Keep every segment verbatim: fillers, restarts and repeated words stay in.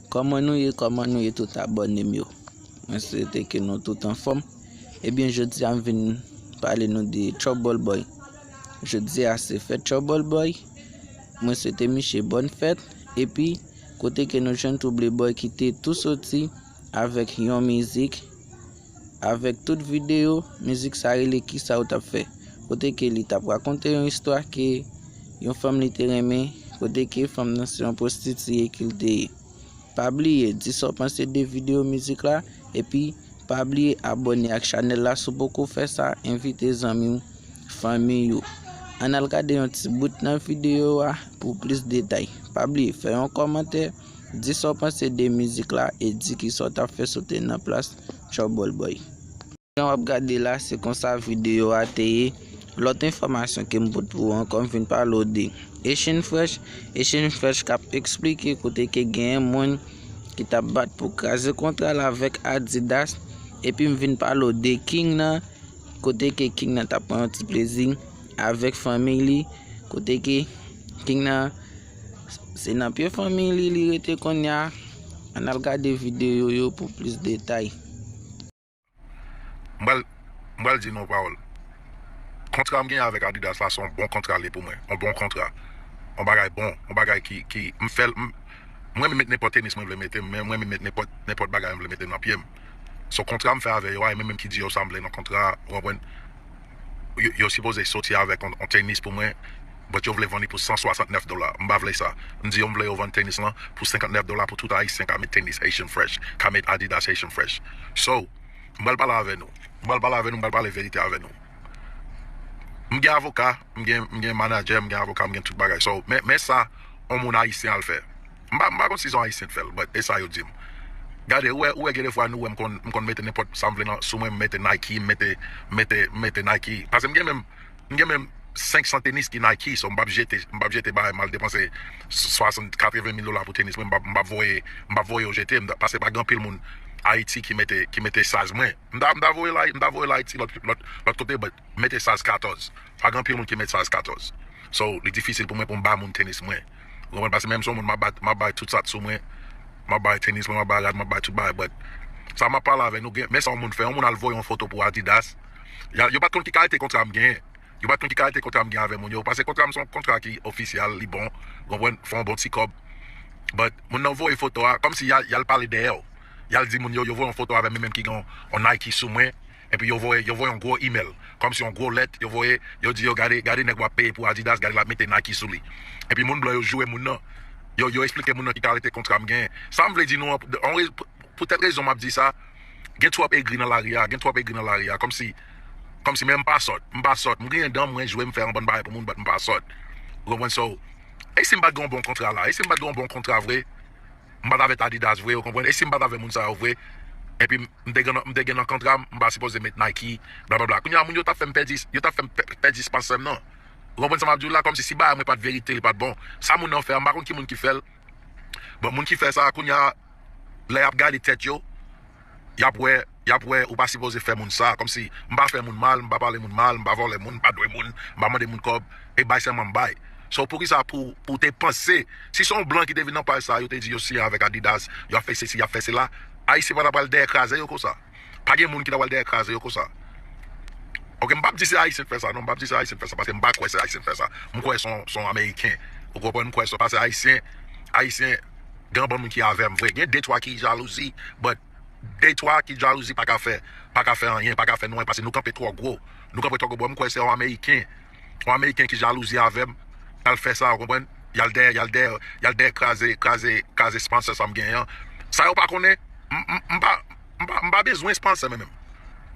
Kòman nou ye? Kòman nou ye tout abòne m yo? Mwen swete ke nou tout anfòm. Ebyen, jodi a m vin pale nou de Trouble Boy. Jodi a se fèt Trouble Boy. Mwen swete misye bòn fèt. Epi, kote ke nou jwenn Trouble Boy ki te tou soti avèk yon mizik, avèk tout videyo, mizik sa rele Kisa ou t ap fè. Kote ke li t ap rakonte yon istwa ke yon fanm li te renmen, kote ke fanm nan se yon pwostitiye ke l te ye. Pa bliye, di sa w panse de videyo mizik la, epi pa bliye abòne ak chanèl la si w poko fè sa, envite zanmi w, fanmi w. Ann al gade yon ti bout nan videyo a pou plis detay. Pa bliye, fè yon kòmantè, di sa w panse de mizik la e di kisa w t ap fè si w te nan plas Trouble Boy. Jan w ap gade la, se konsa videyo a te ye. Lòt enfòmasyon ke m pote pou ou ankò, m vin pale w de Asian Fresh. Asian Fresh k ap eksplike kote ke genyen moun ki t ap bat pou kraze kontra l avèk Adidas. Epi m vin pale w de King nan, kote ke King nan t ap pran yon ti plezi avèk fanmi li, kote ke King nan se nan pye fanmi li li rete kounye a. Ann al gade videyo yo pou plis detay. M pral, m pral di nou yon pawòl. Kontra m genyen avèk Adidas la, se yon bon kontra li pou mwen. Yon bon kontra. Yon bagay bon. Yon bagay ki, ki, m fè l, m, mwen, m met nenpòt tenis mwen vle mete, mwen, mwen, m met nenpòt, nenpòt bagay mwen vle mete nan pye m. So, kontra m fè avè yo a, e mwen menm ki di yo sa m vle nan kontra a, ou konprann? Yo, yo sipoze soti avèk yon, yon tenis pou mwen, but yo vle vann li pou san swasantnèf dola. M pa vle sa. M di yo m vle yo vann tenis lan pou senkantnèf dola pou tout Ayisyen ka met tenis Asian Fresh, ka met Adidas Asian Fresh. So, m pral pale avè nou. M pral pale avè nou, m pral pale verite avè nou. M gen avoka, m gen, m gen manadjè, m gen avoka, m gen tout bagay. So, men, men sa, yon moun ayisyen al fè. M pa, m pa konn si se yon ayisyen t fè l, but e sa yo di m. Gade, ou wè, ou wè gen defwa nou wè m konn, m konn mete nenpòt sa m vle nan, sou mwen, m mete Nike, m mete, m mete, m mete Nike. Paske m gen menm, m gen menm senk san tenis ki Nike, so m p ap jete, m p ap jete bagay m al depanse swasant, katreven mil dola pou tenis mwen, m p ap, m p ap voye, m p ap voye yo jete, m ta, paske pa gen anpil moun Ayiti ki mete, ki mete size mwen. M ta, m ta voye la, m ta voye l Ayiti lòt, lòt, lòt kote, but mete size katòz. Pa gen anpil moun ki met size katòz. So, li difisil pou mwen pou m ba moun tenis mwen. Ou konprann? Paske menm si yon moun m ap bay, m ap bay tout sa t sou mwen, m ap bay tenis mwen, m ap bay rad, m ap bay tout bagay, but sa m ap pale avè nou, gen, men sa yon moun fè, yon moun al voye yon foto pou Adidas. Ya, yo pa t konn ki kalite kontra m genyen. Yo pa t konn ki kalite kontra m gen avè moun yo. Paske kontra m se yon kontra ki ofisyal, li bon. Ou konprann? Fè yon bon ti kòb. But moun nan voye foto a, kòmsi y al, y al pale dèyè w. Y al di moun yo, yo voye yon foto avè m, mwen menm ki gen yon, yon Nike sou mwen. Epi yo voye, yo voye yon gwo email. Kòmsi yon gwo lèt, yo voye, yo di yo gade, gade nèg w ap peye pou Adidas, gade l ap mete Nike sou li. Epi moun blan yo joure moun nan. Yo, yo eksplike moun nan ki kalite kontra m genyen. Sa m vle di nou an, an, poutèt rezon m ap di sa, gen twòp egri nan lari a, gen twòp egri nan lari a, kòmsi, kòmsi men m pa sòt, m pa sòt, m griyen dan, mwen jwe, m fè yon bann bagay pou moun, but m pa sòt. Ou konprann? So, e si m pa t gen yon bon kontra la, e si m pa t gen yon bon kontra vre, m pa t avèk Adidas vre, ou konprann? E si m pa t avèk moun sa yo vre, epi m te gen, m te gen nan kontra m, m pa sipoze met Nike, blablabla. Kounye a, moun yo t ap fè m pèdi, yo t ap fè m pè-, pèdi sponsè m nan. Ou konprann sa m ap di w la? Kòmsi si bagay mwen pa t verite, li pa t bon. Sa moun nan fè a, m pa konn ki moun ki fè l. Bon, moun ki fè sa a, kounye a, lè y ap gade tèt yo, y ap wè, y ap wè ou pa sipoze fè moun sa. Kòmsi, m pa fè moun mal, m pa pale moun mal, m pa vòlè moun, m pa dwe moun, m pa mande moun kòb, e bay sèlman m bay. So, poukisa pou, pou w te panse, si se yon blan ki te vin nan paj sa a, yo te di yo siyen avèk Adidas, y ap fè sesi, y ap fè sela, Ayisyen pa ta pral dèyè kraze yo konsa. Pa gen moun ki ta pral dèyè kraze yo konsa. Ok, m p ap di se Ayisyen k fè sa, non, m p ap di se Ayisyen k fè sa, paske m pa kwè se Ayisyen k fè sa. M kwè se yon, se yon Ameriken. Ou konprann? M kwè se, paske Ayisyen, Ayisyen, gen yon bann moun ki avè m vre. Gen de twa ki jalouzi, but de twa ki jalouzi pa ka fè, pa ka fè anyen, pa ka fè nou anyen, paske nou kanpe twò gwo. Nou kanpe twò gwo, but m kwè se yon Ameriken, yon Ameriken ki jalouzi avè m, k al fè sa, ou konprann? Y al dèyè, y al dèyè, y al dèyè kraze, kraze, kraze sponsè sa m genyen an. Sa yo pa konnen, m, m, m pa, m pa, m pa bezwen sponsè mwen menm.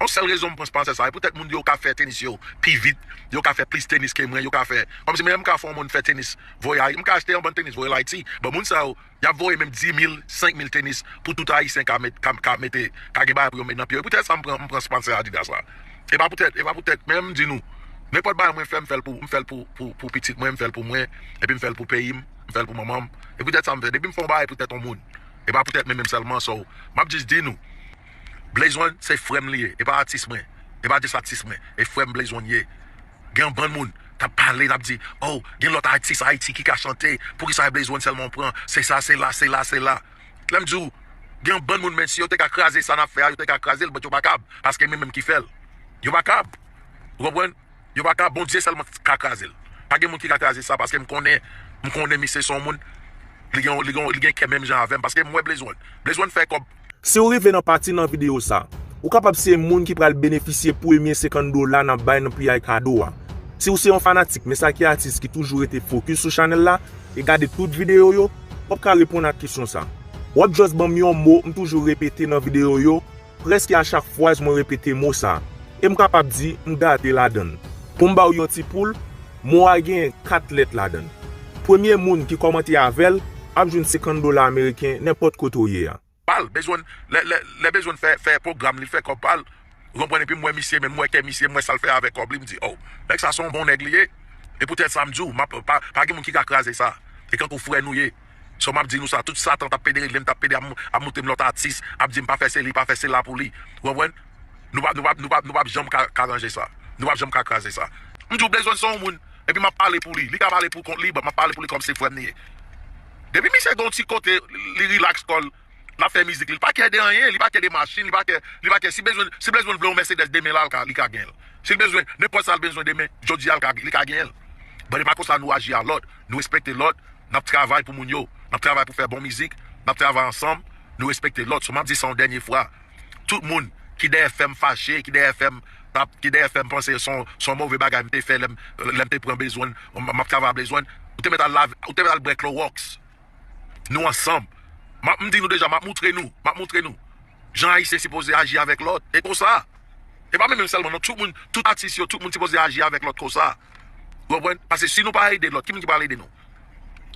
Yon sèl rezon m pran sponsè sa, e poutèt moun yo ka fè tenis yo pi vit, yo ka fè plis tenis ke mwen, yo ka fè, kòmsi mwen menm m ka fè yon moun fè tenis, voye, m ka achte yon bann tenis, voye l Ayiti, but moun sa yo, y ap voye menm dis mil, senk mil tenis pou tout Ayisyen ka met, ka, ka mete, ka gen bagay pou yo met nan pye yo. E poutèt sa m pran, m pran sponsè Adidas la. E pa poutèt, e pa poutèt, men m di nou, nenpòt bagay mwen fè, m fè l pou, m fè l pou, pou, pou pitit mwen, m fè l pou mwen, epi m fè l pou peyi m, m fè l pou manman m. E poutèt sa m fè, depi m fè yon bagay poutèt yon moun, e pa poutèt mwen menm sèlman, so, m ap jis di nou, Blaze One se frè m li ye, e pa atis mwen, e pa jis atis mwen, e frè m Blaze One ye. Gen yon bann moun t ap pale, t ap di, oh, gen lòt atis Ayiti ki ka chante, poukisa e Blaze One sèlman w pran, se sa, se la, se la, se la. Lè m di w, gen yon bann moun, men si yo te ka kraze sa n ap fè a, yo te ka kraze l, but yo pa kab, paske men menm ki fè l. Yo pa kab. Ou konprann? Yo pa kab, Bondye sèlman ka kraze l. Pa gen moun ki ka kraze sa, paske m konnen, m konnen misye se yon moun, li gen, li gen, li gen kè menm jan avè m, paske m wè Blaze One. Blaze One fè kòb. Si w rive nan pati nan videyo sa, ou kapab se moun ki pral benefisye premye senkant dola n ap bay nan piyay kado a. Si w se yon fanatik, men sa ki atis ki toujou rete fokis sou chanèl la e gade tout videyo yo, w ap ka reponn ak kesyon sa. W ap just ban m yon mo m toujou repete nan videyo yo, prèske a chak fraz mwen repete mo sa. E m kapab di m gate ladan l. Pou m ba w yon ti poul, mo a gen kat lèt ladan l. Premye moun ki kòmante avè l ap jwenn senkant dola ameriken nenpòt kote w ye a. Pal, bezwen, lè, lè, lè bezwen fè, fè pwogram, li fè kòb pal. Ou konprann? Epi m wè misye, men m wè kè misye, m wè sa l fè avèk kòb li, m di, oh, nèg sa se yon bon nèg li ye. E poutèt sa m di w, m ap, pa, pa gen moun ki ka kraze sa. E kankou frè nou ye. So m ap di nou sa, tout Satan t ap pede rele m, t ap pede ap, ap montre m lòt atis, ap di m pa fè seli, pa fè sela pou li. Ou konprann? Nou p ap, nou p ap, nou p ap, nou p ap janm ka, ka ranje sa. Nou p ap janm ka kraze sa. M di w bezwen se yon moun, epi m ap pale pou li. Li ka pale pou kont li, but m ap pale pou li kòm se frè m li ye. Depi misye gen yon ti kote, li rilaks kò l, l ap fè mizik li. Li pa kè de anyen, li pa kè de machin, li pa kè, li pa kè, si bezwen, si bezwen vle yon Mercedes demen la, l ka, li ka gen l. Si l bezwen, nenpòt sa l bezwen demen, jodi a, l ka, li ka gen l. But e pa konsa nou aji a lòt. Nou respekte lòt, n ap travay pou moun yo, n ap travay pou fè bon mizik, n ap travay ansanm, nou respekte lòt. So m ap di sa yon dènye fwa. Tout moun ki dèyè fè m fache, ki dèyè fè m t ap, ki dèyè fè m panse se yon, se yon move bagay m te fè lè m, lè m te pran bezwen, m, m ap travay bezwen, ou te mèt al lave, ou te mèt al bwè klowòks. Nou ansanm. M ap, m di nou deja, m ap moutre nou, m ap moutre nou jan Ayisyen sipoze aji avèk lòt. E konsa. E pa mwen menm sèlman, non. Tout moun, tout atis yo, tout moun sipoze aji avèk lòt konsa. Ou konprann? Paske si nou pa ede lòt, ki moun ki pral ede nou?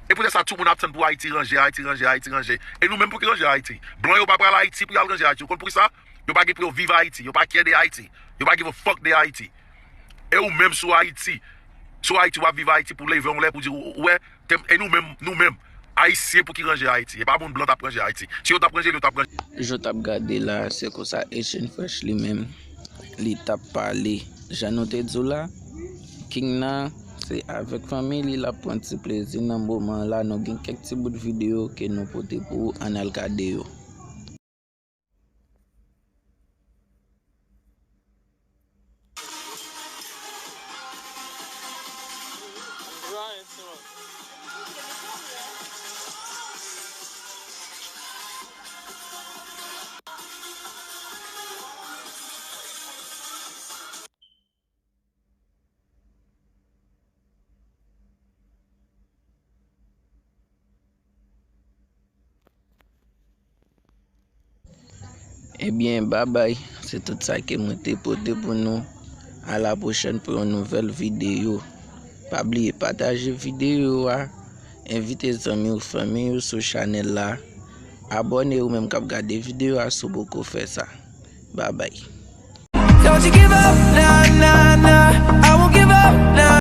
E poutèt sa, tout moun ap tann pou Ayiti ranje, Ayiti ranje, Ayiti ranje. E nou menm pou ki ranje Ayiti? Blan yo pa pral Ayiti pou y al ranje Ayiti. Ou konn poukisa? Yo pa gen pou yo viv Ayiti. Yo pa care de Ayiti. Yo pa give a fuck de Ayiti. E ou menm sou Ayiti. Sou Ayiti, w ap viv Ayiti pou leve yon lè pou di, ou, ou wè, e nou menm, nou menm, Ayisyen pou ki ranje Ayiti. E pa moun blan t ap ranje Ayiti. Si yo t ap ranje l, yo t ap ranje. Jan w t ap gade la, se konsa Asian Fresh li menm, li t ap pale. Jan nou te di w la, King nan, se avèk fanmi li, l ap pran ti plezi nan moman la. Nou gen kèk ti bout videyo ke nou pote pou ou, ann al gade yo. Ebyen, babay, se tout sa ke mwen te pote pou nou. A la pwochèn pou yon nouvèl videyo. Pa bliye pataje videyo a, envite zanmi w, fanmi w sou chanèl la. Abòne ou menm k ap gade videyo a si w poko fè sa. Babay. Don't you give up, nah, nah, nah. I won't give up, nah.